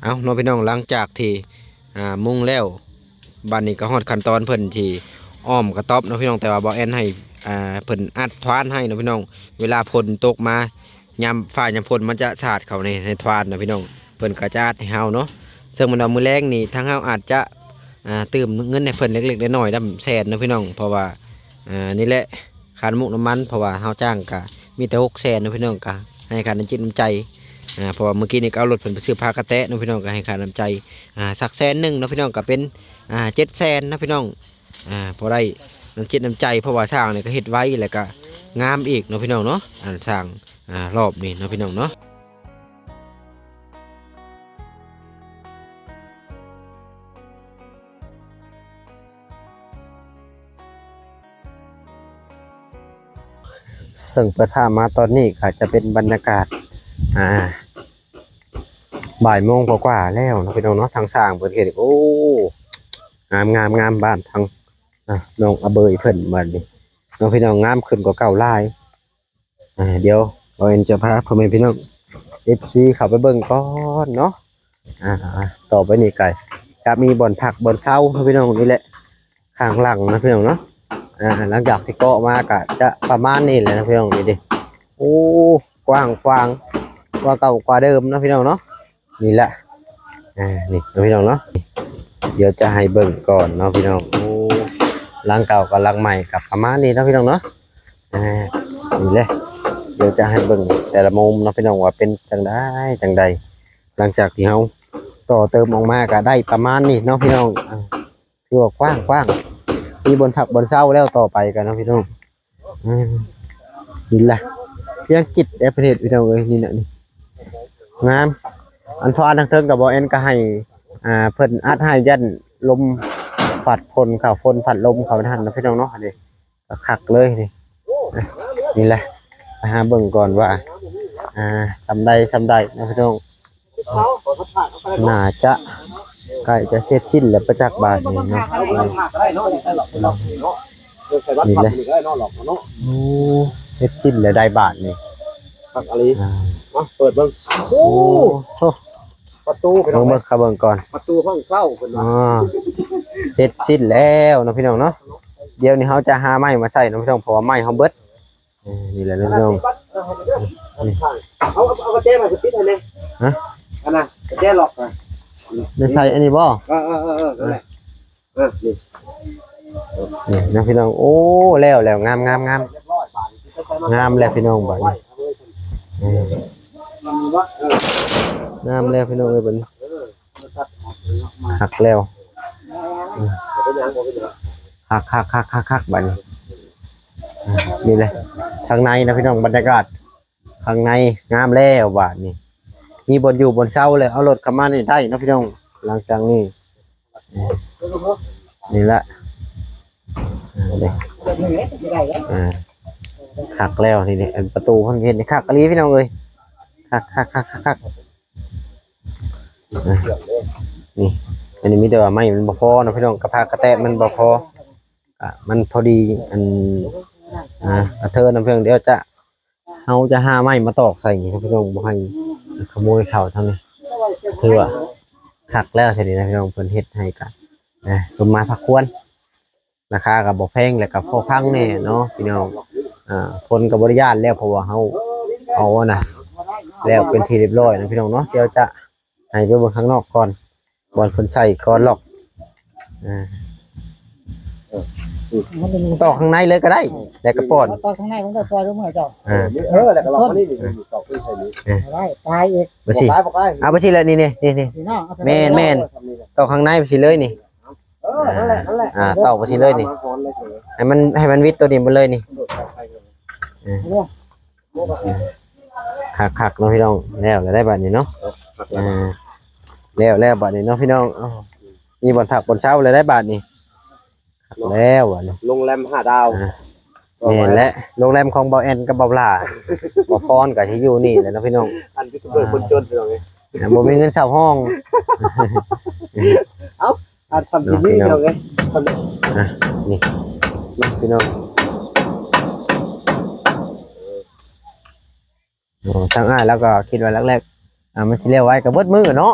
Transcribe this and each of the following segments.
ເອົາເນາະພີ່ນ້ອງ ຫຼັງຈາກທີ່ ອ່າ ມຸງແລ້ວ ບາດນີ້ກໍຮອດຂັ້ນຕອນເພິ່ນທີ່ອ້ອມກະຕ໊ອບເນາະພີ່ນ້ອງ ແຕ່ວ່າບ່າວແອນໃຫ້ ອ່າ ເພິ່ນອັດທວານໃຫ້ເນາະພີ່ນ້ອງ ເວລາຝົນຕົກມາ ຍາມຟ້າຍາມຝົນມັນຈະສາດເຂົ້າໃນ ໃນທວານເນາະພີ່ນ້ອງ ເພິ່ນກໍຈະອັດໃຫ້ເຮົາເນາະ ເຊິ່ງແມ່ນວ່າມື້ແລງນີ້ທາງເຮົາອາດຈະ ອ່າ ຕື່ມເງິນໃຫ້ເພິ່ນເລັກໆນ້ອຍໆນຳແສນເນາະພີ່ນ້ອງ ເພາະວ່າ ອ່າ ນີ້ແຫຼະ ຄ່ານ້ຳມັນ ເພາະວ່າເຮົາຈ້າງກະມີແຕ່ຫົກແສນເນາະພີ່ນ້ອງ ກະໃຫ້ຄ່ານ້ຳຈິດນ້ຳໃຈ ອ່າ ເພາະວ່າມື້ກີ້ນີ້ກໍເອົາລົດເພິ່ນໄປຊື້ພາກະແຕະເນາະພີ່ນ້ອງ ກໍໃຫ້ຄ່ານ້ຳໃຈ ອ່າ ສັກແສນໜຶ່ງເນາະພີ່ນ້ອງ ກໍເປັນ ອ່າ ເຈັດແສນເນາະພີ່ນ້ອງ ອ່າ ພໍໄດ້ນ້ຳຈິດນ້ຳໃຈ ເພາະວ່າຊ່າງນີ້ກໍເຮັດໄວ ແລ້ວກໍງາມອີກເນາະພີ່ນ້ອງເນາະ ອັນຊ່າງ ອ່າ ລອບນີ້ເນາະພີ່ນ້ອງເນາະ. ເຊິ່ງເປີດພາບມາຕອນນີ້ກໍຈະເປັນບັນຍາກາດ ອ່າ ບ່າຍໂມງກວ່າໆແລ້ວເນາະພີ່ນ້ອງເນາະ ທາງຊ່າງເພິ່ນເຮັດ ໂອ້ ງາມໆໆ ບ້ານທາງ ອ່າ ນ້ອງອາເບີຍເພິ່ນ ບາດນີ້ເນາະພີ່ນ້ອງ ງາມຂຶ້ນກວ່າເກົ່າຫຼາຍ. ອ່າ ດຽວບ່າວແອນຈະພາພໍ່ແມ່ພີ່ນ້ອງ ເອັຟຊີ ເຂົ້າໄປເບິ່ງກ່ອນເນາະ ອ່າ ຕໍ່ໄປນີ້ກໍຈະມີບ່ອນພັກບ່ອນເຊົາເນາະພີ່ນ້ອງ ນີ້ແຫຼະ ຂ້າງຫຼັງເນາະພີ່ນ້ອງເນາະ ອ່າ ຫຼັງຈາກທີ່ເກາະມາກໍຈະປະມານນີ້ແຫຼະເນາະພີ່ນ້ອງ ນີ້ເດ້ ໂອ້ ກວ້າງຂວາງກວ່າເກົ່າກວ່າເດີມເນາະພີ່ນ້ອງເນາະ. ນີ້ແຫຼະ ອ່າ ນີ້ເນາະພີ່ນ້ອງເນາະ ດຽວຈະໃຫ້ເບິ່ງກ່ອນເນາະພີ່ນ້ອງ ໂອ້ ຫຼັງເກົ່າກັບຫຼັງໃໝ່ກໍປະມານນີ້ເນາະພີ່ນ້ອງເນາະ ອ່າ ນີ້ແຫຼະ ດຽວຈະໃຫ້ເບິ່ງແຕ່ລະມຸມເນາະພີ່ນ້ອງ ວ່າເປັນຈັ່ງໃດຈັ່ງໃດ ຫຼັງຈາກທີ່ເຮົາຕໍ່ເຕີມອອກມາກໍໄດ້ປະມານນີ້ເນາະພີ່ນ້ອງ ອ່າ ຖືວ່າກວ້າງໆ ມີບ່ອນພັກບ່ອນເຊົາແລ້ວ ຕໍ່ໄປກໍເນາະພີ່ນ້ອງ ອ່າ ນີ້ລະ ພຽງກິດແອປເທດພີ່ນ້ອງເອີຍ ນີ້ນະ ນີ້ງາມ ອັນພານທາງເທິງກໍບໍ່ແອນກໍໃຫ້ ອ່າ ເພິ່ນອັດໃຫ້ ຢ້ານລົມພັດຝົນເຂົ້າ ຝົນພັດລົມເຂົ້າຫັ້ນນະພີ່ນ້ອງເນາະ ນີ້ກໍຄັກເລີຍນີ້ ນີ້ແຫຼະ ໄປຫາເບິ່ງກ່ອນວ່າ ອ່າ ສ່ຳໃດສ່ຳໃດເນາະພີ່ນ້ອງ. ໜ້າຈະໃກ້ຈະເສັດສິ້ນແລ້ວປະຈັກບາດນີ້ເນາະ ນີ້ແຫຼະ ໂອ້ ເສັດສິ້ນແລ້ວໄດ້ບາດນີ້ ຄັກອີ່ຫຼີ ອ່າ ມາເປີດເບິ່ງ ໂອ້ ໂອ້ ໂທ້ ປະຕູ ພີ່ນ້ອງ ເບິ່ງ ເບິ່ງ ເຂົ້າເບິ່ງກ່ອນ ປະຕູຫ້ອງເຊົ່າເພິ່ນວ່າ ອ່າ ເສັດສິ້ນແລ້ວເນາະພີ່ນ້ອງເນາະ ດຽວນີ້ເຮົາຈະຫາໄມ້ມາໃສ່ເນາະພີ່ນ້ອງ ເພາະວ່າໄມ້ເຮົາເບິດ ເອີ ນີ້ແຫຼະເນາະພີ່ນ້ອງ ເອົາ ເອົາ ເອົາກະແຈມາຕິດໃຫ້ແດ່ ຮະ ອັນນະ ກະແຈລັອກນະ ໄດ້ໃສ່ອັນນີ້ບໍ່ ເອີ ເອີ ເອີ ເອີ ນັ້ນແຫຼະ ເອີ ນີ້ ນີ້ນະພີ່ນ້ອງ ໂອ້ ແລ້ວ ແລ້ວ ງາມ ງາມ ງາມ ງາມແລ້ວພີ່ນ້ອງບາດນີ້ ເອີ ງາມແລ້ວພີ່ນ້ອງເອີຍບາດນີ້ ຄັກແລ້ວ ຄັກໆໆໆໆ ບາດນີ້ ນີ້ແຫຼະ ທາງໃນນະພີ່ນ້ອງ ບັນຍາກາດ ຂ້າງໃນງາມແລ້ວບາດນີ້ ມີບ່ອນຢູ່ບ່ອນເຊົາແລ້ວ ເອົາລົດເຂົ້າມານີ້ໄດ້ເນາະພີ່ນ້ອງ ຫຼັງຈາກນີ້ ນີ້ລະ ອ່າ ເດ້ ອ່າ ຄັກແລ້ວ ນີ້ເດ້ ອັນປະຕູເພິ່ນເຮັດນີ້ຄັກອີ່ຫຼີພີ່ນ້ອງເອີຍ ຄັກໆໆໆ ອ່າ ນີ້ ອັນນີ້ມີແຕ່ວ່າໄມ້ມັນບໍ່ພໍເນາະພີ່ນ້ອງ ກະພາກະແຕະມັນບໍ່ພໍ ກະມັນພໍດີ ອັນ ອ່າ ກະເທີນນຳເພິ່ນ ດຽວຈະ ເຮົາຈະຫາໄມ້ມາຕອກໃສ່ນີ້ເນາະພີ່ນ້ອງ ບໍ່ໃຫ້ຂະໂມຍເຂົ້າທາງນີ້ ຖືວ່າຄັກແລ້ວຊະນີ້ນະພີ່ນ້ອງ ເພິ່ນເຮັດໃຫ້ກະ ສົມມາພາຄວນ ລາຄາກະບໍ່ແພງ ແລ້ວກະພໍຟັງແດ່ເນາະພີ່ນ້ອງ ອ່າ ຝົນກະບໍ່ໄດ້ຢ້ານແລ້ວ ເພາະວ່າເຮົາເອົາອັນນະ ແລ້ວເປັນທີ່ຮຽບຮ້ອຍນະພີ່ນ້ອງເນາະ ດຽວຈະໃຫ້ໄປເບິ່ງຂ້າງນອກກ່ອນ ບ່ອນເພິ່ນໃສ່ກ່ອນລັອກ ອ່າ ຕອກຂ້າງໃນເລີຍກໍໄດ້ ແລ້ວກໍປ່ອນ ຕອກຂ້າງໃນມັນກໍປ່ອຍລົງມາເຈົ້າ ອ່າ ເອີ ແລ້ວກໍລັອກມານີ້ ນີ້ ນີ້ ຕອກຂຶ້ນໃສ່ນີ້ ອ່າ ໄດ້ ຕາຍອີກ ບໍ່ຊິ ບໍ່ຕາຍ ບໍ່ຕາຍ ເອົາໄປຊິແຫຼະ ນີ້ ນີ້ ນີ້ ນີ້ ພີ່ນ້ອງ ເອົາ ແມ່ນ ແມ່ນ ຕອກຂ້າງໃນໄປຊິເລີຍນີ້ ເອີ ນັ້ນແຫຼະ ນັ້ນແຫຼະ ອ່າ ຕອກໄປຊິເລີຍນີ້ ມາຮ້ອນເລີຍ ໃຫ້ມັນ ໃຫ້ມັນວິດໂຕນີ້ໝົດເລີຍນີ້ ໂດດໄປ ເອີ ເອີ ຄັກໆເນາະພີ່ນ້ອງ ແລ້ວແລ້ວໄດ້ບາດນີ້ເນາະ ເອີ ຄັກແລ້ວ ອ່າ ແລ້ວແລ້ວບາດນີ້ເນາະພີ່ນ້ອງ ເອົ້າ ມີບ່ອນພັກບ່ອນເຊົາແລ້ວໄດ້ບາດນີ້ ຄັກແລ້ວບາດນີ້ ໂຮງແຮມຫ້າດາວ ອ່າ ແມ່ນແຫຼະ ໂຮງແຮມຂອງບ່າວແອນກັບບ່າວຫຼ້າ ບ່າວພອນກໍຊິຢູ່ນີ້ແຫຼະເນາະພີ່ນ້ອງ ອັນຢູທູບເບີຄົນຈົນພີ່ນ້ອງເອີຍ ອ່າ ບໍ່ມີເງິນເຊົ່າຫ້ອງ ເອົ້າ ອັນທຳທີ່ນີ້ພີ່ນ້ອງເອີຍ ອ່າ ນີ້ ພີ່ນ້ອງ ໂອ້ ທາງອ້າຍລາວກໍຄິດວ່າແລກໆ ອ່າ ມັນຊິແລ້ວໄວກໍເບິດມື້ເນາະ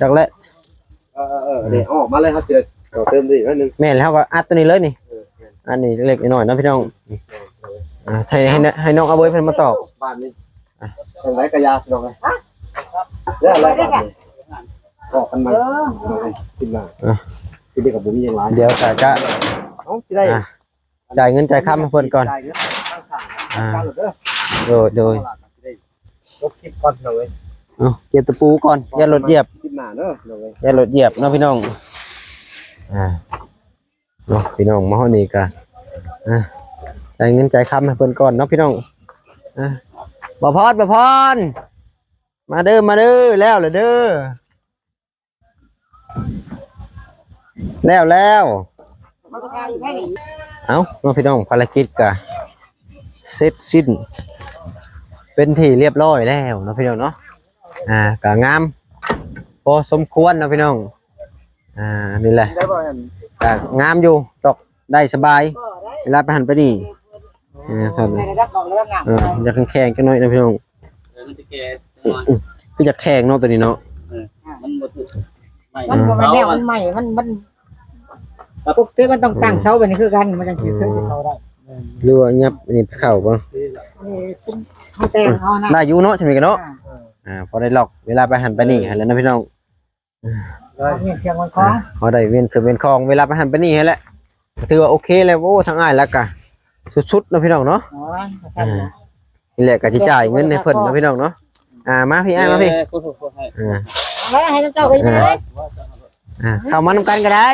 ຈັກແຫຼະ ເອີໆໆ ນີ້ອອກມາເລີຍ ເຮົາຊິໄດ້ຕໍ່ເຕີມອີກໜ້ອຍໜຶ່ງ. ແມ່ນ ເຮົາກໍອັດຕົວນີ້ເລີຍນີ້ ເອີ ອັນນີ້ເລັກໆນ້ອຍໆເນາະພີ່ນ້ອງ. ອ່າ ໃຫ້ ໃຫ້ ໃຫ້ນ້ອງອາເບີຍເພິ່ນມາຕອກ ບາດນີ້ ອ່ະ ຈັ່ງໃດກໍຢ່າພີ່ນ້ອງເອີຍ ແລ້ວແລ້ວບາດນີ້ ອອກກັນໃໝ່ ເອີ ພີ່ນ້ອງເອີຍ ກິນໜ້າ ອ່ະ ກິນໄດ້ກໍບໍ່ມີຫຍັງຫຼາຍ ດຽວກະ ກະ ເອົາ ຊິໄດ້ ອ່ະ ຈ່າຍເງິນຈ່າຍຄຳໃຫ້ເພິ່ນກ່ອນ ຈ່າຍເງິນ ອ່າ ເດີ ໂດຍ ໂດຍ ຈົບຄລິບກ່ອນເນາະເວີຍ ເອົາ ເກັບຕະປູກ່ອນ ຢ້ານລົດຢຽບ ຄລິບໜ້າເດີ ເນາະເວີຍ ຢ້ານລົດຢຽບເນາະພີ່ນ້ອງ. ອ່າ ເນາະພີ່ນ້ອງ ມາຮອດນີ້ກະ ອ່າ ຈ່າຍເງິນຈ່າຍຄຳໃຫ້ເພິ່ນກ່ອນເນາະພີ່ນ້ອງ. ອ່າ ບ່າວພອນ ບ່າວພອນ ມາເດີ ມາເດີ ແລ້ວລະເດີ ແລ້ວ ແລ້ວ ເອົ້າ ເນາະພີ່ນ້ອງ ພາລະກິດກະເສັດສິ້ນເປັນທີ່ລຽບຮ້ອຍແລ້ວເນາະພີ່ນ້ອງເນາະ. ອ່າ ກະງາມພໍສົມຄວນເນາະພີ່ນ້ອງ. ອ່າ ນີ້ແຫຼະ ກະງາມຢູ່ ຕອກໄດ້ສະບາຍ ເວລາໄປຫັ້ນໄປນີ້. ເອີ ໃສ່ລະດັບອອກລະດັບງາມ ເອີ ຢາກແຂງໆຈັກໜ້ອຍເນາະພີ່ນ້ອງ. ເອີ ມັນຈະແກ່ຈັກໜ້ອຍ ອື ຄືຢາກແຂງເນາະໂຕນີ້ເນາະ. ເອີ ມັນບໍ່ຖືກໄມ້ ມັນບໍ່ແມ່ນແນວ ມັນໃໝ່ ມັນ ມັນ ປົກຕິມັນຕ້ອງຕັ້ງເສົາແບບນີ້ຄືກັນ ມັນຈັ່ງຊິເຂົ້າໄດ້ ຫຼືວ່າຫຍັບອັນນີ້ໄປເຂົ້າບໍ່? ເອີ ເຮົາແຕ່ງເອົານະ ໄດ້ຢູ່ເນາະ ຈັ່ງນີ້ກະເນາະ. ອ່າ ອ່າ ພໍໄດ້ລັອກເວລາໄປຫັ້ນໄປນີ້ຫັ້ນແຫຼະເນາະພີ່ນ້ອງ. ເອົາໄດ້ວຽນເຄື່ອງວຽນຂອງ ເອົາໄດ້ວຽນເຄື່ອງວຽນຂອງ ເວລາໄປຫັ້ນໄປນີ້ຫັ້ນແຫຼະ ຖືວ່າໂອເຄແລ້ວ. ໂອ້ ທາງອ້າຍລະກະສຸດໆເນາະພີ່ນ້ອງເນາະ. ອໍ ອ່າ ນີ້ແຫຼະກະຊິຈ່າຍເງິນໃຫ້ເພິ່ນເນາະພີ່ນ້ອງເນາະ. ອ່າ ມາພີ່ ອ້າຍມາພີ່ ເອີ ເອົາໄວ້ໃຫ້ເຈົ້າເອີ ອ່າ ເຂົ້າມານຳກັນກະໄດ້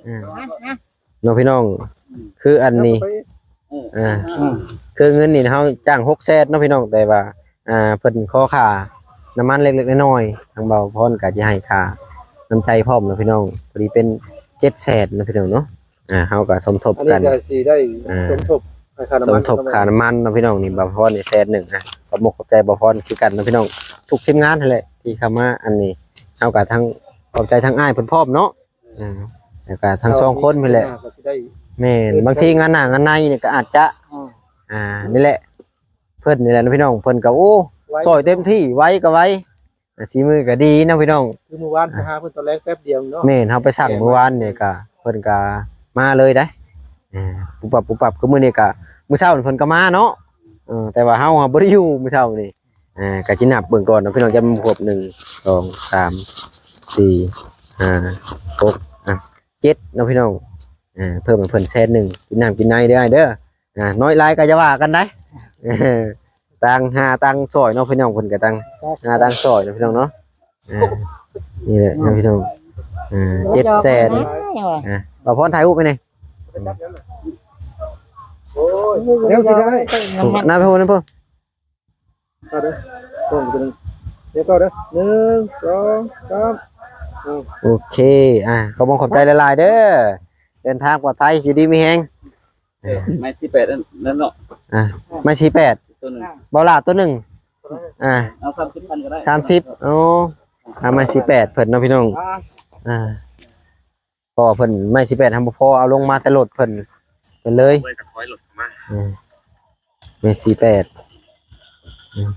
ເອີ ມາ ມາ ເນາະພີ່ນ້ອງ. ອືມ ຄືອັນນີ້ ເອີ ອ່າ ອືມ ຄືເງິນນີ້ເຮົາຈ້າງຫົກແສນເນາະພີ່ນ້ອງ ແຕ່ວ່າ ອ່າ ເພິ່ນຂໍຄ່ານ້ຳມັນເລັກໆນ້ອຍໆ ທາງບ່າວພອນກະຊິໃຫ້ຄ່ານ້ຳໃຈພ້ອມເນາະພີ່ນ້ອງ ພໍດີເປັນເຈັດແສນເນາະພີ່ນ້ອງເນາະ. ອ່າ ເຮົາກະສົມທົບກັນ ອັນນີ້ກະຊິໄດ້ ອ່າ ສົມທົບຄ່ານ້ຳມັນ ສົມທົບຄ່ານ້ຳມັນເນາະພີ່ນ້ອງ. ນີ້ບ່າວພອນນີ້ແສນໜຶ່ງ ອ່າ ຂອບອົກຂອບໃຈບ່າວພອນຄືກັນເນາະພີ່ນ້ອງ ທຸກທີມງານຫັ້ນແຫຼະທີ່ເຂົ້າມາ. ອັນນີ້ເຮົາກະທັງຂອບໃຈທັງອ້າຍເພິ່ນພ້ອມເນາະ. ອ່າ ແລ້ວກະທັງສອງຄົນນີ້ແຫຼະ ແມ່ນ ບາງທີງານໜ້າງານໃນນີ້ກະອາດຈະ ອ່າ ນີ້ແຫຼະ ເພິ່ນນີ້ແຫຼະເນາະພີ່ນ້ອງ ເພິ່ນກະ ໂອ້ ຊ່ອຍເຕັມທີ່ ໄວກະໄວ ສີມືກະດີເນາະພີ່ນ້ອງ. ຄືມື້ວານໄປຫາເພິ່ນຕອນແລງແປັບດຽວເນາະ. ແມ່ນ ເຮົາໄປສັ່ງມື້ວານນີ້ກະ ເພິ່ນກະມາເລີຍໄດ໋ ປຸບປັບປຸບປັບ. ຄືມື້ນີ້ກະ ມື້ເຊົ້າເພິ່ນກະມາເນາະ ເອີ ແຕ່ວ່າເຮົາບໍ່ໄດ້ຢູ່ມື້ເຊົ້ານີ້. ອ່າ ກະຊິນັບເບິ່ງກ່ອນເນາະພີ່ນ້ອງ ຍັງບໍ່ຄົບ ໜຶ່ງ ສອງ ສາມ ສີ່ ຫ້າ ຫົກ ອ່ະ ເຈັດເນາະພີ່ນ້ອງ. ອ່າ ເພີ່ມໃຫ້ເພິ່ນແສນໜຶ່ງ ກິນນ້ຳກິນໃນເດີອ້າຍເດີ. ອ່າ ນ້ອຍຫຼາຍກະຢ່າວ່າກັນໄດ໋ ຕ່າງຫາຕ່າງຊ່ອຍເນາະພີ່ນ້ອງ ເພິ່ນກະຕ່າງຫາຕ່າງຊ່ອຍເນາະພີ່ນ້ອງເນາະ. ອ່າ ນີ້ແຫຼະເນາະພີ່ນ້ອງ ອ່າ ເຈັດແສນ. ອ່າ ບ່າວພອນຖ່າຍຮູບໃຫ້ແດ່ ໂອ້ຍ ເອົາໄປພຸ້ນ ເອົາໄປພຸ້ນ. ເອົາເດີ ກ້ອງຕົວໜຶ່ງ ດຽວເຂົ້າເດີ ໜຶ່ງ ສອງ ສາມ ເອົາ ໂອເຄ. ອ່າ ຂອບອົກຂອບໃຈຫຼາຍໆເດີ ເດີນທາງປອດໄພ ຢູ່ດີມີແຮງ. ເອີ ໄມ້ສີ່ແປດນັ້ນເນາະ ອ່າ ໄມ້ສີ່ແປດ ຕົວໜຶ່ງ ເບົາຫຼ້າຕົວໜຶ່ງ ອ່າ ເອົາສາມສິບພັນກໍໄດ້ ສາມສິບ ໂອ້ ອ່າ ໄມ້ສີ່ແປດເພິ່ນເນາະພີ່ນ້ອງ. ອ່າ ອ່າ ເພາະວ່າເພິ່ນໄມ້ສີ່ແປດຫັ້ນບໍ່ພໍ ເອົາລົງມາແຕ່ລົດເພິ່ນ ເພິ່ນເລີຍ ເອີ ໄມ້ສີ່ແປດ ອືມ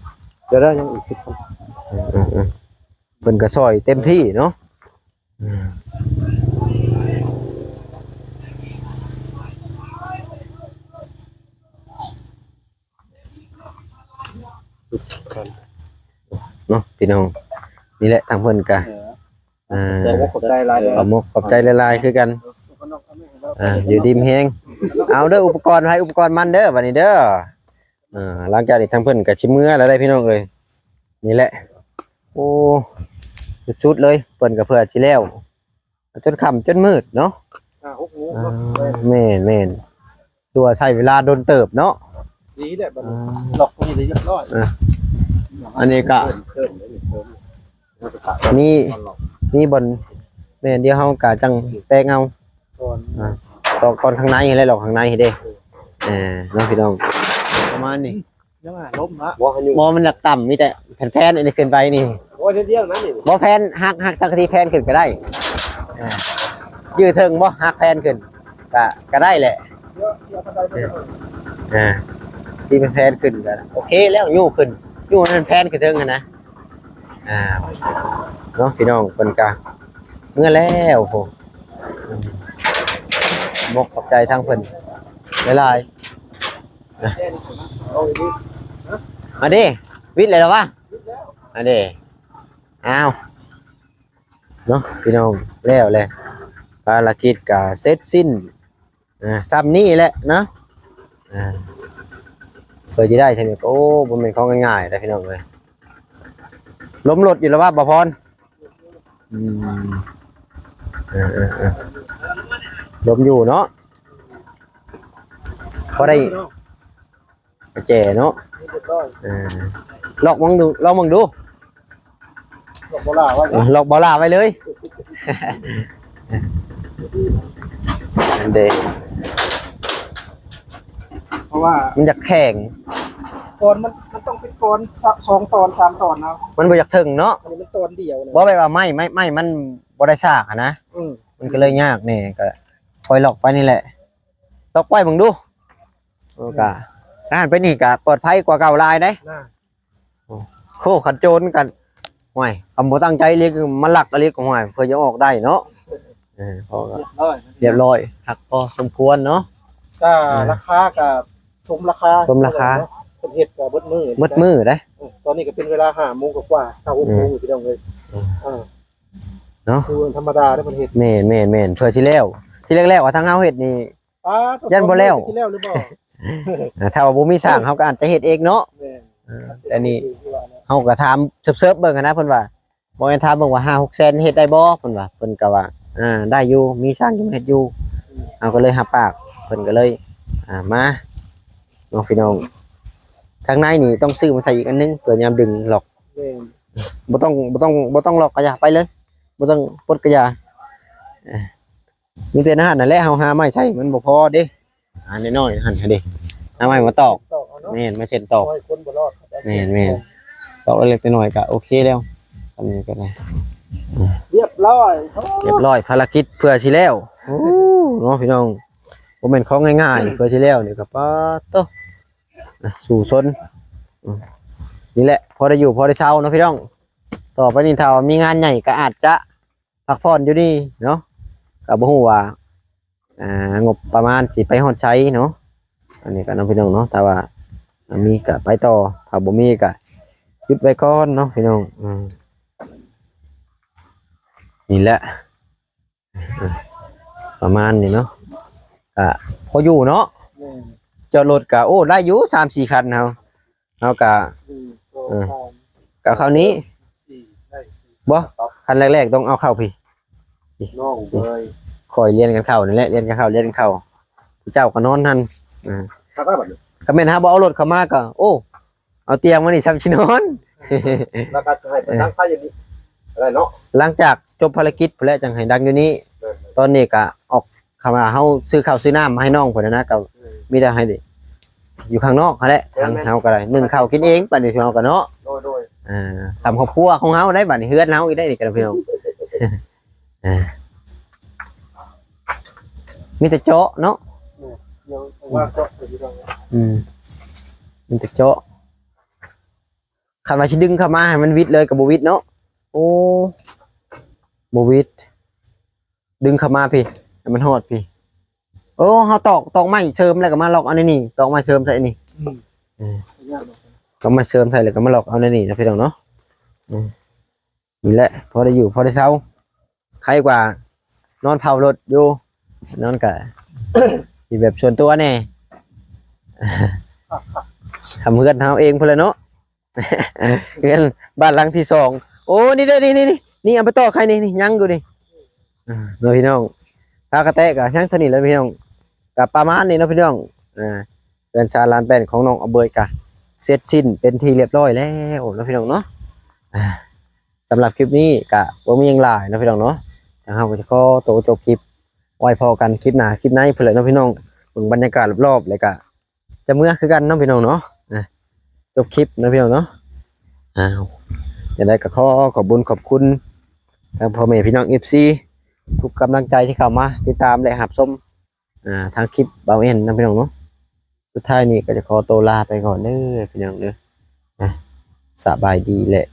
ດຽວໄດ້ຍັງອີກສິບພັນ ເອີໆໆ ເພິ່ນກະຊ່ອຍເຕັມທີ່ເນາະ. ອືມ ສຸດເນາະພີ່ນ້ອງ. ນີ້ແຫຼະ ທາງເພິ່ນກະ ເອີ ອ່າ ຂອບອົກຂອບໃຈຫຼາຍໆ ຂອບອົກຂອບໃຈຫຼາຍໆຄືກັນ. ອ່າ ຢູ່ດີມີແຮງ ເອົາເດີ ອຸປະກອນໃຜອຸປະກອນມັນເດີ ບາດນີ້ເດີ. ອ່າ ຫຼັງຈາກນີ້ທາງເພິ່ນກະຊິເມືອແລ້ວໄດ໋ພີ່ນ້ອງເອີຍ. ນີ້ແຫຼະ ໂອ້ ສຸດໆເລີຍ ເພິ່ນກະເພື່ອຊິແລ້ວ ຈົນຄ່ຳຈົນມືດເນາະ ຫ້າຫົກໂມງເນາະ. ອ່າ ແມ່ນໆ ຖືວ່າໃຊ້ເວລາດົນເຕີບເນາະ. ນີ້ແຫຼະ ບາດນີ້ ອ່າ ລັອກຕົວນີ້ໄດ້ຮຽບຮ້ອຍ. ອ່າ ອັນນີ້ກະ ເພີ່ມ ເພີ່ມ ມີ ມີບ່ອນ ແມ່ນ ດຽວເຮົາກະຈັ່ງແປກເອົາ ອ່າ ຕອກກ່ອນຂ້າງໃນຫັ້ນແຫຼະ ລັອກຂ້າງໃນຫັ້ນເດ້. ເອີ ເນາະພີ່ນ້ອງ ປະມານນີ້ ຍັງອາລົມນະ ບໍ່ ບໍ່ ມັນຢາກຕ່ຳ ມີແຕ່ແຜ່ນໆ ອັນນີ້ຂຶ້ນໄປນີ້. ໂອ້ຍ ດຽວນັ້ນນີ້ ບໍ່ ແຜ່ນຫັກ ຫັກສັງກະສີແຜ່ນຂຶ້ນກະໄດ້. ອ່າ ຢືດເຖິງບໍ່ ຫັກແຜ່ນຂຶ້ນກະ ກະໄດ້ແຫຼະ. ອ່າ ສີ່ແຜ່ນຂຶ້ນກະໂອເຄແລ້ວ ຍູ້ຂຶ້ນ ຍູ້ນັ້ນແຜ່ນຂຶ້ນເທິງຫັ້ນນະ. ອ້າວ ເນາະ ພີ່ນ້ອງ ເພິ່ນກະເມືອແລ້ວພຸ້ນ. ອືມ ຂອບໃຈທາງເພິ່ນຫຼາຍໆ ນະ. ເອົາເດ້ ວິດແລ້ວວະ ເອົາເດ້. ອ້າວ ເນາະ ພີ່ນ້ອງ ແລ້ວແຫຼະ ພາລະກິດກະເສັດສິ້ນ ອ່າ ຊ່ຳນີ້ແຫຼະເນາະ. ອ່າ ເພື່ອຊິໄດ້ເທົ່ານີ້ ໂອ້ ບໍ່ແມ່ນຂອງງ່າຍໆເດ້ພີ່ນ້ອງເອີຍ. ລົມລົດຢູ່ລະວະ ບ່າວພອນ? ອືມ ເອີໆໆ ລົມຢູ່ເນາະ ພໍໄດ້ ກະແຈເນາະ ເອີ ລອກເບິ່ງດູ ລອງເບິ່ງດູ ລອກບໍ່ຫຼ້າໄວ້ ເອີ ລອກບໍ່ຫຼ້າໄວ້ເລີຍ ອັນເດ ເພາະວ່າມັນຢາກແຂງ ກ່ອນມັນ ມັນຕ້ອງເປັນກ່ອນສະ ສອງຕອນສາມຕອນເນາະ ມັນບໍ່ຢາກເຖິງເນາະ ອັນນີ້ມັນຕອນດຽວນະ ບໍ່ແບບວ່າໄມ້ ໄມ້ ໄມ້ມັນບໍ່ໄດ້ສາກຫັ້ນນະ ອືມ ມັນກະເລີຍຍາກແດ່ ກະຄ່ອຍລອກໄປນີ້ແຫຼະ ລອກໄວ້ເບິ່ງດູ. ໂອ້ ກະ ອືມ ອ່ານໄປນີ້ກະປອດໄພກວ່າເກົ່າຫຼາຍເດ້ ນະ ໂອ້ ໂຄ ຄັນໂຈນກັນ ໂອ້ຍ ຄັນບໍ່ຕັ້ງໃຈອີ່ຫຼີ ມາລັກອີ່ຫຼີກະ ໂອ້ຍ ເພື່ອຈະອອກໄດ້ເນາະ ເອີ ເພາະວ່າ ຮຽບຮ້ອຍ ຮຽບຮ້ອຍ ຄັກພໍສົມຄວນເນາະ ກະ ເອີ ລາຄາກະສົມລາຄາ ສົມລາຄາ ເນາະ ເພິ່ນເຮັດກະເບິດມື້ ເບິດມື້ເດ້ ເອີ ຕອນນີ້ກະເປັນເວລາຫ້າໂມງກວ່າໆ ເກົ້າ ຫົກໂມງ ອືມ ພີ່ນ້ອງເອີຍ ອືມ ເອີ ເນາະ ຄືທຳມະດາເດ້ເພິ່ນເຮັດ ແມ່ນໆໆ ເພື່ອຊິແລ້ວ ທີແລກໆວ່າທາງເຮົາເຮັດນີ້ ປ້າດ ຢ້ານບໍ່ແລ້ວ ຊິແລ້ວຫຼືບໍ່ ອ່າ ຖ້າວ່າບໍ່ມີຊ່າງ ເຮົາກະອາດຈະເຮັດເອງເນາະ ແມ່ນ ເອີ ແຕ່ນີ້ ຄືວ່ານະ ເຮົາກະຖາມເສີບໆເບິ່ງຫັ້ນນະ ເພິ່ນວ່າ ບໍ່ແມ່ນ ຖາມເບິ່ງວ່າຫ້າຫົກແສນເຮັດໄດ້ບໍ່ ເພິ່ນວ່າ ເພິ່ນກະວ່າ ອ່າ ໄດ້ຢູ່ ມີຊ່າງຢູ່ເຮັດຢູ່ ອືມ ເຮົາກະເລີຍຮັບປາກ ເພິ່ນກະເລີຍ ອ່າ ມາເນາະ ພີ່ນ້ອງ ທາງໃນນີ້ຕ້ອງຊື້ມາໃສ່ອີກອັນໜຶ່ງ ເພື່ອຍາມດຶງລັອກ ແມ່ນ ບໍ່ຕ້ອງ ບໍ່ຕ້ອງ ບໍ່ຕ້ອງລັອກກະຢ່າ ໄປເລີຍ ບໍ່ຕ້ອງປົດກະຢ່າ ເອີ ມີແຕ່ນັ້ນຫັ້ນແຫຼະ ເຮົາຫາໄມ້ໃຊ້ມັນບໍ່ພໍເດ້ ຫານ້ອຍໆຫັ້ນເດ້ ຫາໄມ້ມາຕອກ ຕອກເອົາເນາະ ແມ່ນ ມາເຊັ່ນຕອກ ໂອ້ຍ ຄົນບໍ່ລອດ ແມ່ນໆ ຕອກເລັກໆນ້ອຍໆກະໂອເຄແລ້ວ ຊ່ຳນີ້ກະໄດ້ ອືມ ຮຽບຮ້ອຍ ຮຽບຮ້ອຍ ພາລະກິດເພື່ອຊິແລ້ວ ໂອ້ ເນາະ ພີ່ນ້ອງ ບໍ່ແມ່ນຂອງງ່າຍໆ ເພື່ອຊິແລ້ວນີ້ກະ ປາດໂທ້ ສູ້ຊົນ ອືມ ນີ້ແຫຼະ ພໍໄດ້ຢູ່ພໍໄດ້ເຊົາເນາະ ພີ່ນ້ອງ ຕໍ່ໄປນີ້ຖ້າວ່າມີງານໃຫຍ່ກະອາດຈະ ພັກຜ່ອນຢູ່ນີ້ເນາະ ກະບໍ່ຮູ້ວ່າ ອ່າ ງົບປະມານຊິໄປຮອດໃສເນາະ ອັນນີ້ກະເນາະ ພີ່ນ້ອງເນາະ ຖ້າວ່າມີກະໄປຕໍ່ ຖ້າບໍ່ມີກະຢຸດໄວ້ກ່ອນເນາະ ພີ່ນ້ອງ ອືມ ນີ້ແຫຼະ ປະມານນີ້ເນາະ ກະພໍຢູ່ເນາະ ແມ່ນ ຈອດລົດກະ ໂອ້ ໄດ້ຢູ່ ສາມສີ່ຄັນເຮົາ ເຮົາກະ ໜຶ່ງ ສອງ ເອີ ສາມ ກະເຂົ້ານີ້ ສີ່ ໄດ້ສີ່ ບໍ່ ຄັນແລກໆຕ້ອງເອົາເຂົ້າພີ້ ນີ້ ນ້ອງເອີຍ ຄ່ອຍລຽນກັນເຂົ້ານີ້ແຫຼະ ລຽນກັນເຂົ້າ ລຽນກັນເຂົ້າ ຜູ້ເຈົ້າກະນອນຫັ້ນ ເອີ ຄັກແລ້ວບັດນີ້ ຄັນແມ່ນເຮົາບໍ່ເອົາລົດເຂົ້າມາກະ ໂອ້ ເອົາຕຽງມານີ້ຊ່ຳຊິນອນ ແລ້ວກະຊິໃຫ້ເພິ່ນ ເອີ ດັງໄຟຢູ່ນີ້ກະໄດ້ເນາະ ຫຼັງຈາກຈົບພາລະກິດພຸ້ນແຫຼະ ຈັ່ງໃຫ້ດັງຢູ່ນີ້ ແມ່ນໆ ຕອນນີ້ກະອອກ ຄຳວ່າເຮົາຊື້ເຂົ້າຊື້ນ້ຳມາໃຫ້ນ້ອງເພິ່ນນະ ກະ ອືມ ມີແຕ່ໃຫ້ຢູ່ຂ້າງນອກຫັ້ນແຫຼະ ແມ່ນໆ ທາງເຮົາກະໄດ້ ໜຶ້ງເຂົ້າກິນເອງ ປານນີ້ເຮົາກະເນາະ ໂດຍໆ ອ່າ ສ່ຳຄອບຄົວຂອງເຮົາໄດ້ ບາດນີ້ເຮືອນເຮົາອີກໄດ້ນີ້ກະພີ່ນ້ອງ ອ່າ ມີແຕ່ເຈາະເນາະ ແມ່ນ ຍັງວ່າເຈາະຢູ່ ອືມ ມີແຕ່ເຈາະ ຄັນວ່າຊິດຶງເຂົ້າມາໃຫ້ມັນວິດເລີຍກະບໍ່ວິດເນາະ ໂອ້ ບໍ່ວິດ ດຶງເຂົ້າມາພີ້ ໃຫ້ມັນຮອດພີ້ ໂອ້ ເຮົາຕອກ ຕອກໄມ້ເສີມແລ້ວກະມາລັອກເອົາໃນນີ້ ຕອກໄມ້ເສີມໃສ່ນີ້ ອືມ ເອີ ຕອກໄມ້ເສີມໃສ່ແລ້ວກະມາລັອກເອົາໃນນີ້ນະ ພີ່ນ້ອງເນາະ ອືມ ນີ້ແຫຼະ ພໍໄດ້ຢູ່ພໍໄດ້ເຊົາ ໄຄກວ່ານອນເຝົ້າລົດຢູ່ ນອນກະ ຊິແບບສ່ວນຕົວແດ່ ທຳເຮືອນເຮົາເອງພຸ້ນແຫຼະເນາະ ເຮືອນບ້ານຫຼັງທີສອງ ໂອ້ ນີ້ເດ້ ນີ້ໆໆ ນີ້ເອົາໄປຕອກໃຫ້ນີ້ ນີ້ຍັງຢູ່ນີ້ ອ່າ ເນາະ ພີ່ນ້ອງ ຄາກະແຕະກະຍັງເທົ່ານີ້ແຫຼະພີ່ນ້ອງ ກະປະມານນີ້ເນາະ ພີ່ນ້ອງ ອ່າ ເຮືອນຊານລານແປ້ນຂອງນ້ອງອາເບີຍກະເສັດສິ້ນເປັນທີ່ຮຽບຮ້ອຍແລ້ວເນາະ ພີ່ນ້ອງເນາະ ອ່າ ສຳລັບຄລິບນີ້ກະບໍ່ມີຫຍັງຫຼາຍເນາະ ພີ່ນ້ອງເນາະ ທາງເຮົາກະຈະຂໍໂຕຈົບຄລິບ ໄວ້ພໍ້ກັນຄລິບໜ້າຄລິບໃນພຸ້ນແຫຼະເນາະ ພີ່ນ້ອງ ເບິ່ງບັນຍາກາດລອບໆ ແລ້ວກະຈະເມືອຄືກັນເນາະ ພີ່ນ້ອງເນາະ ອ່າ ຈົບຄລິບເນາະ ພີ່ນ້ອງເນາະ ອ້າວ ຈັ່ງໃດກະຂໍຂອບບຸນຂອບຄຸນທາງພໍ່ແມ່ພີ່ນ້ອງ ເອັຟຊີ ທຸກກຳລັງໃຈທີ່ເຂົ້າມາຕິດຕາມ ແລະ ຮັບຊົມ ອ່າ ທາງຄລິບບ່າວແອນນະ ພີ່ນ້ອງເນາະ ສຸດທ້າຍນີ້ກະຈະຂໍໂຕລາໄປກ່ອນເດີ ພີ່ນ້ອງເດີ ອ່າ ສະບາຍດີ ແລະ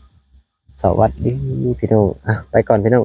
ສະຫວັດດີພີ່ນ້ອງ ອ່ະ ໄປກ່ອນພີ່ນ້ອງ.